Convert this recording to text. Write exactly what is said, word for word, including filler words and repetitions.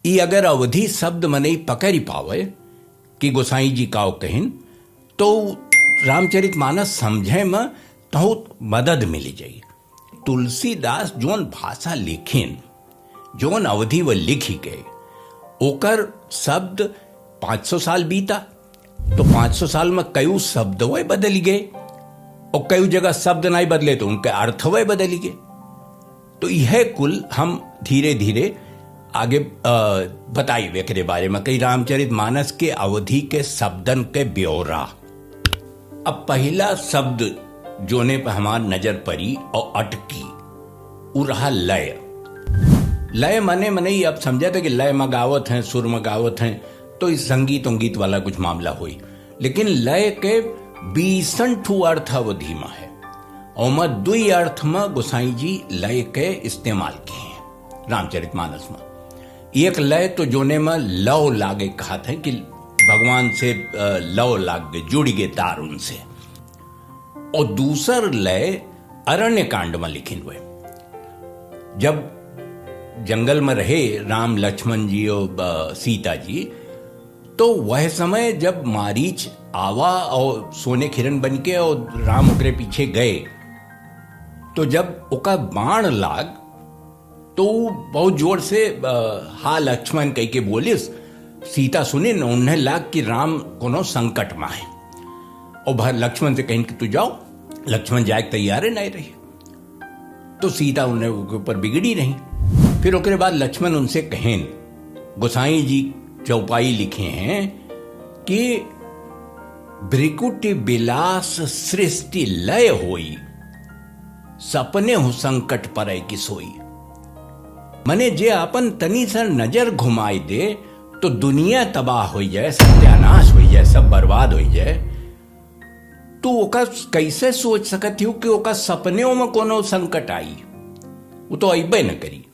ई अगर अवधी शब्द मनई पकड़ि पावे कि गोसाई जी काव कहिन, तो रामचरित मानस समझे में बहुत मदद मिलि जाई। तुलसीदास जौन भाषा लिखिन, जौन अवधी व लिखि के, ओकर शब्द पाँच सौ साल बीता, तो पाँच सौ साल में कई शब्द वह बदलि गए, और कई जगह शब्द नाहीं बदले तो उनके अर्थ वह बदलि गए। तो यह कुल हम धीरे धीरे आगे, अ, बताइब एकरे बारे में, कई रामचरित मानस के अवधी के शब्दन के ब्यौरा। अब पहिला शब्द जोने पे हमार नजर पड़ी और अटकी, उ रहा लय। लय माने, मनई अब समझत है कि लय में गावत हैं, सुर में गावत हैं, तो ई संगीत उंगीत वाला कुछ मामला होई, लेकिन लय के बीसन ठू अर्थ अवधी में है। ओमा दुई अर्थ में गोसाई जी लय के इस्तेमाल किहे हैं रामचरित मानस में। एक लय तो जोने में लव लागे कहत हैं कि भगवान से, अ, लव लाग गए, जुड़ि गए तार उनसे। और दूसर लय अरण्य कांड में लिखिन हुए। जब जंगल में रहे राम, लक्ष्मण जी और, अ, सीता जी, तो वह समय जब मारीच आवा और सोने के हिरन बन के और राम ओकरे पीछे गए, तो जब ओका बाण लाग, तो उ बहुत जोर से, अ, "हा लक्ष्मण" कह के बोलिस। सीता सुनिन, उन्हें लाग कि राम कोनो संकट में है। और भर लक्ष्मण से कहिन कि "तू जाओ।" लक्ष्मण जाए के तैयारे नहीं रही। तो सीता उन्हें के ऊपर बिगड़ी रही। फिर ओकरे बाद लक्ष्मण उनसे कहेन, गोसाई जी चौपाई लिखे हैं कि "भृकुटि बिलास सृष्टि लय होई, सपनेहु संकट परै कि सोई।" मने जे आपन तनी सा नजर घुमाई दे तो दुनिया तबाह होइ जाए, सत्यानाश होइ जाए, सब बर्बाद होइ जाए। तू ओका कैसे सोच सकत हो कि ओका सपनेहु में कोनो संकट आई? वो तो अइबे न करी।